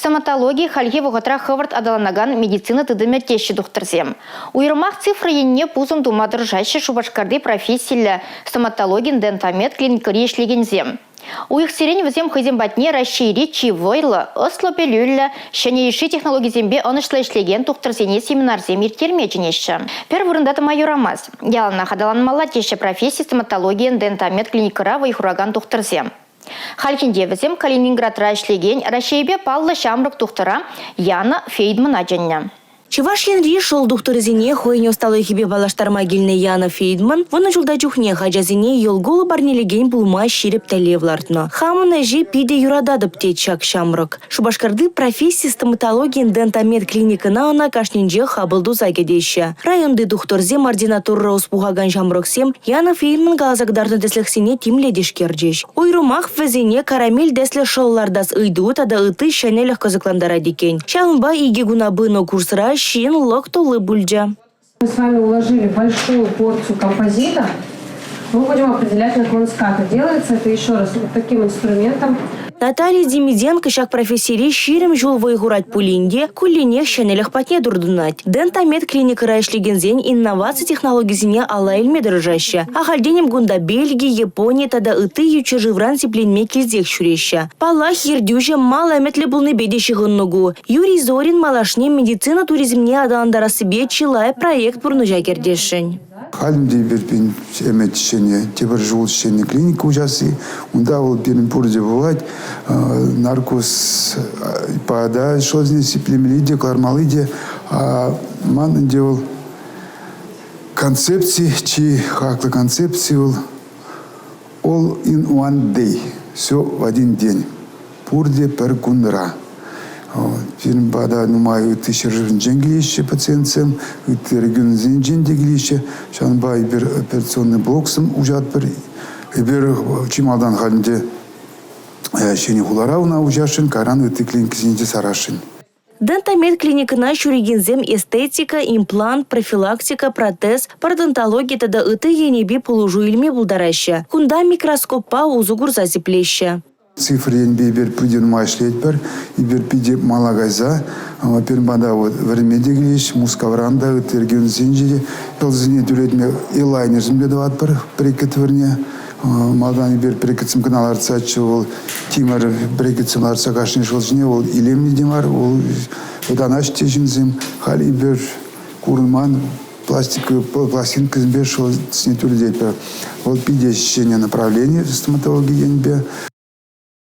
Стоматологи хальхи вӑхӑтра хӑвӑрт аталанакан медицина тытӑмӗ теҫҫӗ тухтӑрсем. Уйрӑмах цифра енне пусӑм тума тӑрӑшаҫҫӗ Шупашкарти профессиллӗ стоматологин Дентамед клиникӑри ӗҫлекенсем. Уйӑхсерен вӗсем хӑйсем патне Раҫҫейри чи вӑйлӑ, ӑслӑ пӗлӳллӗ, ҫӗнӗ йышши технологисемпе ӑнӑҫлӑ ӗҫлекен тухтӑрсене семинарсем ирттерме чӗнеҫҫӗ. Пӗр вырӑнта тӑма юрамасть. Яланах аталанмалла теҫҫӗ професси стоматологийӗн Дентамед клиникӑра вӑй хуракан тухтӑрсем. Хальхинче вӗсем Калининградра ӗҫлекен Раҫҫейпе паллӑ ҫамрӑк тухтӑра Яна Фейдмана чӗннӗ. Чӑваш Енри шӑл тухтӑрӗсене хӑйӗн ӑсталӑхӗпе паллаштарма килнӗ Яна Фейдман вунӑ ҫулта чухнех ачасене йӑл-кулӑ парнелекен пулма ҫирӗп тӗллев лартнӑ. Хамӑн ӗҫе питӗ юрататӑп, тет ҫак ҫамрӑк. Шупашкарти професси стоматологийӗн Дентамед клиникӑна ӑна кашнинчех хапӑл туса кӗтеҫҫӗ. Районти тухтӑрсем, ординатурӑра ӑс пухакан ҫамрӑксем Яна Фейдман каласа кӑтартнӑ тӗслӗхсене тимлӗ тишкерчӗҫ. Уйрӑмах вӗсене карамель тӗслӗ шӑл лартас ыйту тата ытти ҫӗнӗлӗх кӑсӑклантарать иккен. Ҫавӑнпа икӗ куна пынӑ курсра ҫын лӑк тулли пулчӗ. Мы с вами уложили большую порцию композита. Мы будем определять наклон ската. Делается это еще раз вот таким инструментом. Наталья Демиденко ҫак профессире 20 ҫул вӑй хурать пулин те кулленех ҫӗнӗлӗх патне туртӑнать. Дентамед клиникӑра ӗҫлекенсен инноваци технологисене алла илме тӑрӑшаҫҫӗ. Ахальтен-им кунта Бельги, Япони тата ытти ют ҫӗршывран сипленме килсех ҫӳреҫҫӗ. Паллах, ертӳҫӗ мал ӗмӗтлӗ пулнипе те ҫыхӑннӑ ку. Юрий Зорин малашне медицина туризмне аталантарассипе чылай проект пурнӑҫа кӗртесшӗн. Халь ӗнтӗ эпир ӗмӗт ҫӗнӗ, тепӗр ҫул ҫӗнӗ клиника уҫасси. Унта вӑл пирӗн пурте пулать. Наркозпа та шӑлсене сиплемелли те, кӑлармалли те. Ман ӗнтӗ вӑл концепци, чи хаклӑ концепци вӑл all in one day, все в один день. Пурте пӗр кунра. Пирӗн пата нумай ытти ҫӗршывсенчен килеҫҫӗ пациентсем, ытти регионсенчен те килеҫҫӗ. Ҫавӑнпа эпир операционный блоксем уҫатпӑр. Эпир чи малтан халь ӗнтӗ Ҫӗнӗ хулара ӑна уҫасшӑн, кайран ытти клиникӑсенче сарасшӑн. Дентамед клиникӑна ҫӳрекенсем эстетика, имплант, профилактика, протез, пародонтологи тата ытти енӗпе пулӑшу илме пултараҫҫӗ. Кунта микроскоппа усӑ курса сиплеҫҫӗ. Цифра енпе эпир питӗ нумай ӗҫлетпӗр. Эпир питӗ мала кайса пирӗн пата вот вӗренме те килеҫ, Мускавран та, ытти регионсенче те. Ялсене тӳлетме элайнерсемпе тӑватпӑр брекет вырӑнне. Малтан эпир брекетсем кӑна лартсаччӗ вӑл тимӗр брекетсем лартса кашни шӑл ҫине вӑл илемлӗ те мар, вӑл вӑтанаҫ те ҫынсем. Халь эпир курӑнман пластика пластинкӑсемпе шӑлсене тӳрлететпӗр. Вӑл питӗ ҫӗнӗ направлени стоматологи енӗпе.